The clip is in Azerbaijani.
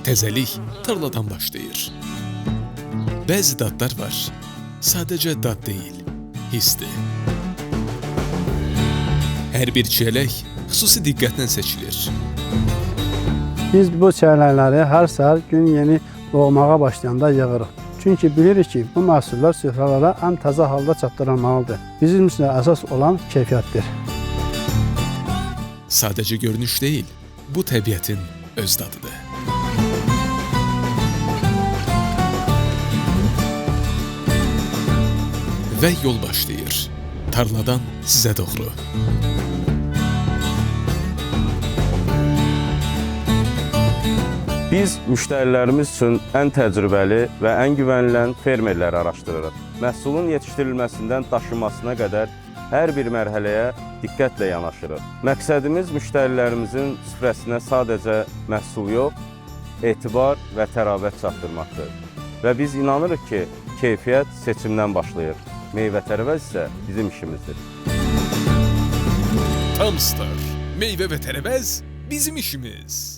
Təzəlik tarladan başlayır. Bəzi dadlar var. Sadəcə dad deyil, hissdir. Hər bir çiyələk xüsusi diqqətlə seçilir. Biz bu çiyələkləri hər səhər gün yeni doğmağa başlayanda yığırıq. Çünki bilirik ki, bu məhsullar süfrələrə ən təzə halda çatdırılmalıdır. Bizim üçün əsas olan keyfiyyətdir. Sadəcə görünüş deyil, bu təbiətin öz dadıdır. Və yol başlayır. Tarladan sizə doğru. Biz müştərilərimiz üçün ən təcrübəli və ən güvənilən fermerləri araşdırırıq. Məhsulun yetişdirilməsindən daşınmasına qədər hər bir mərhələyə diqqətlə yanaşırıq. Məqsədimiz müştərilərimizin süfrəsinə sadəcə məhsul yox, etibar və təravət çatdırmaqdır. Və biz inanırıq ki, keyfiyyət seçimdən başlayır. Meyvə tərəvəz isə bizim işimizdir. Tam Star. Meyvə və tərəvəz bizim işimiz.